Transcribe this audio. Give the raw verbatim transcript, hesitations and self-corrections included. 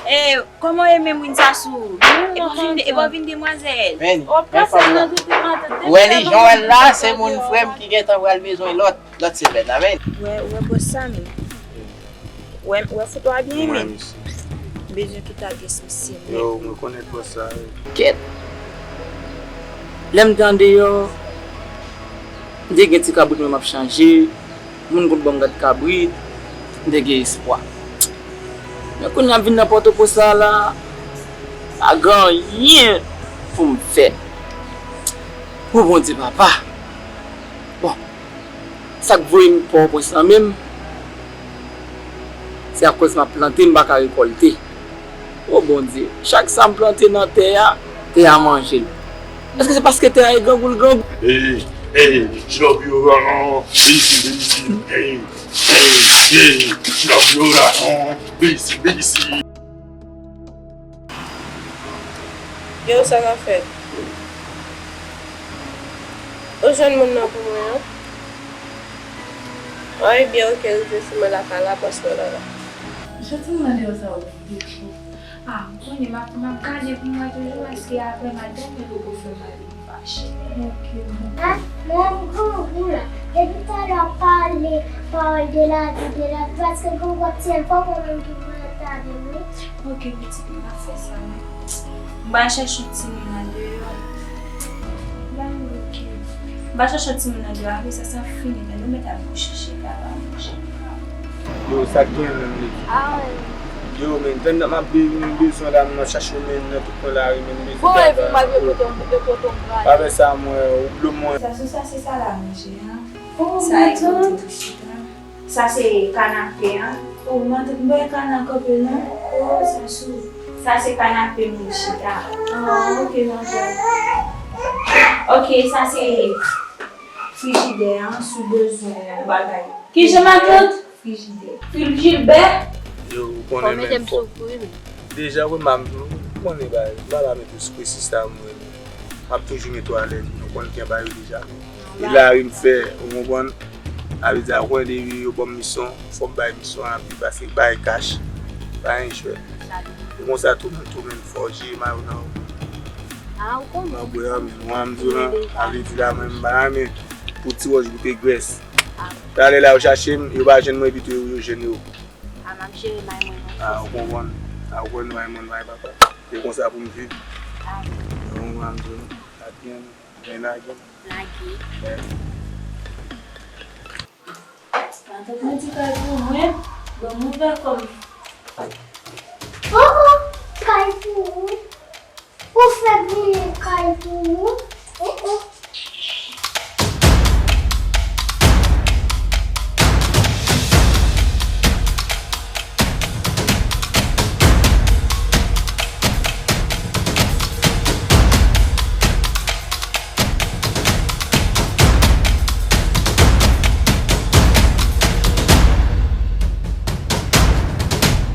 E, kòman w ye menm, Winsasou? E pa w vin, e pa w vin demwazèl? Men, men, pa vre. Ou wè li, jan w wè l la, se moun frè m ki gentan pral bezwen lòt, lòt semèn la, men. Ou wè, ou wè bòs sa, men. Ou wè, ou wè foto a byen, men. M bezwen tout adrès misye, men. Yo, m rekonèt bòs sa, wi. Kèt. Lè m te andeyò, m te gen ti kabrit mwen m ap chanje, moun konn ban m gad kabrit, m te gen espwa. Men kounye a m vin nan Pòtoprens la, la, pa gen anyen pou m fè. O Bondye papa. Bon, sa k voye m Pòtoprens lan menm, se akoz m ap plante, m pa ka rekòlte. O Bondye, chak sa m plante nan tè a, tè a manje l. Èske se paske tè a e grangou l grangou? Hey, hey, drop your round, B C, B C, hey, hey, hey, drop your round, B C, B C. Yo, sa k ap fèt? Ou jwenn moun nan pou mwen an? Wi, byen, oke, rive sou mwen lakay la, pòs mwen la la. Soti nan deyò sa ou vide tou. Ah, m konnen m ap, m ap gade pou m wè toujou, èske apre m al dòmi, yo poko fè m ale m fache. Oke, bon. Ah, men m grangou la. Depi talè w ap pale pawòl de lavi, de lavi, paske grangou ap tiye m, fò w konn ki moun ap tande m, wi. Oke, pitit, m ap fè sa, men m pral chache yon timoun andeyò. Ba m oke. M pral chache yon timoun andeyò, apre sa, sa fini, men nou mèt al kouche, chita, ba m kouche. Yo, sa k gen menm, Leti? Ah, wi. Yo, men, tann nan m ap be-, m bezwen la, m nan chache w, men, nan tout kwen lari, men, m bezwen. Bon, epi, malgre kote m, e kote m prale. Pa fè sa, mwen, ou blo mwen. Sa, sou sa, se sa la, manje, an. Oh, sa, matant. Sa se kanape an. Oh, matant, m pa wè kana kanpe non. Oh, sa sou. Sa se kanape moun chita. Ah, oke, matant. Oke, sa se frijidè an, si w bezwen yon bagay. Kijan, matant? Frijidè. Frijidè? Yo, ou konnen menm fò. Deja, wè, m, m konnen bagay. M pa la met ou sou presi sa, mwen. M ap toujou met ou alèz. Nou konn gen bagay deja. E lari m fè, ou konprann? Sa vle di a, ou konnen depi yo ban m misyon, fò m bay misyon an, epi paske bay kach, pa anyen jwèt. E konsa tou menm, tou menm, fò w jere mayo nan ou. Ah, ou konnen. Mwen, bwè, men, mwen, m di w lan, sa vle di la, mwen, m pa renmen pou ti wòch goute grès. Ah. Talè la, yo chache m, yo pa jwenn mwen, epi tou, yo jwenn yo. Ah, m ap jere may mwen, non. Ah, ou konprann. Ah, ou konn may mwen, may papa. Se konsa pou m viv. Ah. Ou konprann, m di w lan, pa t gen, men lage. Lage. Men. Matant mwen di kay pou mwen, ban m ouvè kò m. Oh, oh, kay pou ou. Ou fèk vin kay pou ou.